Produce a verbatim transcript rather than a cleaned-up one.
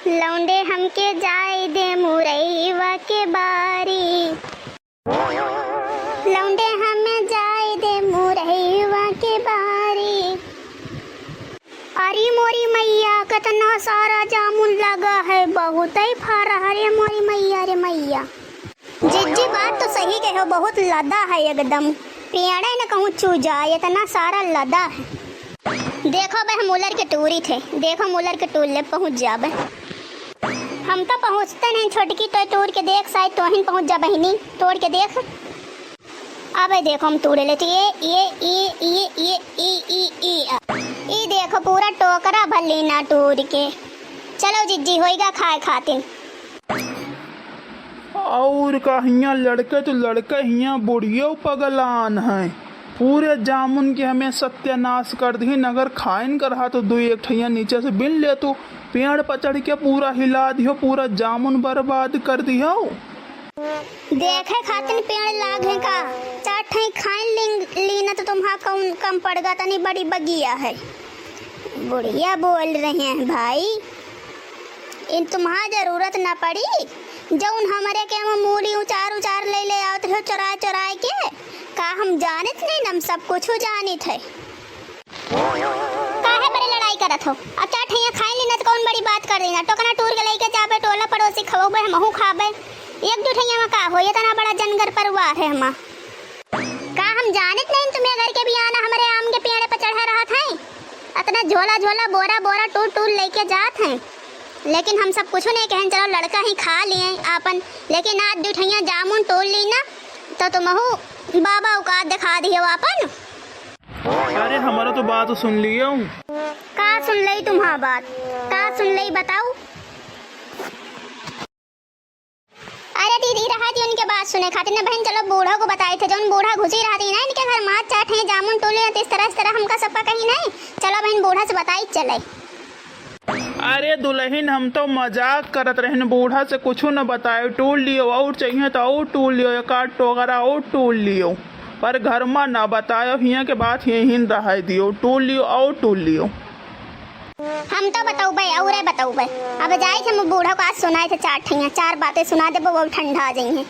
लौंडे हमके जाए दे मुरैवा के बारी, लौंडे हमें जाए दे मुरैवा के बारी। अरे मोरी मैया, कितना सारा जामुन लगा है, बहुत ही फरा है रे मोरी मैया रे मैया। जिज्जी, बात तो सही कहो, बहुत लदा है एकदम, पेड़े न कहूँ चू जाए, इतना सारा लदा है। देखो बे, हम उलर के टूरी थे, देखो हम उलर के टूर ले पहुँच जाबे। हम तो पहुँचते नहीं छोटकी, तो तोड़ के देख, शायद तोहिन पहुँच जा बहिनी, तोड़ के देख। अबे देखो हम तोड़े लेते, ये, ये, ये, ये, ये, ये, ये, ये, ये देखो पूरा टोकरा भर लीना तोड़ के। चलो जिज्जी, होइगा खाए खातिर। और का, हियाँ लड़के तो लड़के, हियाँ बुढ़ियो पगलान हैं। पूरे जामुन के हमें सत्यानाश कर दिहिन। अगर खाइन कर हा तो दुई एक ठइया नीचे से बिन ले तू। पेड़ पर चढ़ के पूरा हिला दिहो, पूरा जामुन बर्बाद कर दिहो। देखे खातिर पेड़ लाग है का? चार ठई खाइन लीन, लीन तो तुम्हा कौन कम पड़ गा, तनी बड़ी बगिया है। बुढ़िया बोल रहे हैं भाई, इन तुम्हा जरूरत न पड़ी, जौन हमरे के हम मूली उचार उचार ले ले आवत रहो चोराए चोराए के। का हम जानित नहीं, हम सब कुछ जानित है। काहे बड़े लड़ाई करत हो? अब चार ठइया खाई ली ना तो कौन बड़ी बात कर दी ना, टोकना टूर के लेके जाबे, टोला पड़ोसी खवबे, हमहू खाबे। एक दू ठइया में का हो, इतना बड़ा जनगर परिवार है हमार। का हम जानित नहीं तुम्हें घर के भी आना, हमरे आम के पेड़ पर चढ़ा रहत है, इतना झोला झोला बोरा बोरा टूर टूर लेके जात है, लेकिन हम सब कुछ नहीं कहन, चलो लड़का ही खा लिए आपन, लेकिन आज दू ठइया जामुन तोड़ ली ना तो तुमहू बाबा औकात दिखा दियो आपन। अरे हमारा तो बात सुन लियो। का सुन लई तुम्हार बात, का सुन लई बताऊ? अरे दीदी, रहा थी उनके बात सुने खातिर ना बहन, चलो बूढ़ा को बताए थे, जौन बूढ़ा घुसी रहा थी ना इनके घर में, चार ठे जामुन तोड़ लिया, तो इस तरह, इस तरह हमका सबका कही नहीं। चलो बहन, बूढ़ा से बताई चले। अरे दुलहिन, हम तो मजाक करत रहन, बूढ़ा से कुछ न बताए, तोड़ लियो और चाहिए तो और तोड़ लियो, एक आध टोकरा और तोड़ लियो, पर घर में ना बतायो, हियाँ के बात यहीं रहाय दियो, तोड़ लियो और तोड़ लियो। हम तो बतौबे, औरे बतौबे। अब जाए थे, हम बूढ़ा को आज सुनाए थे चार ठइया, चार बातें सुना देबो, वो ठंडा आ जाइए।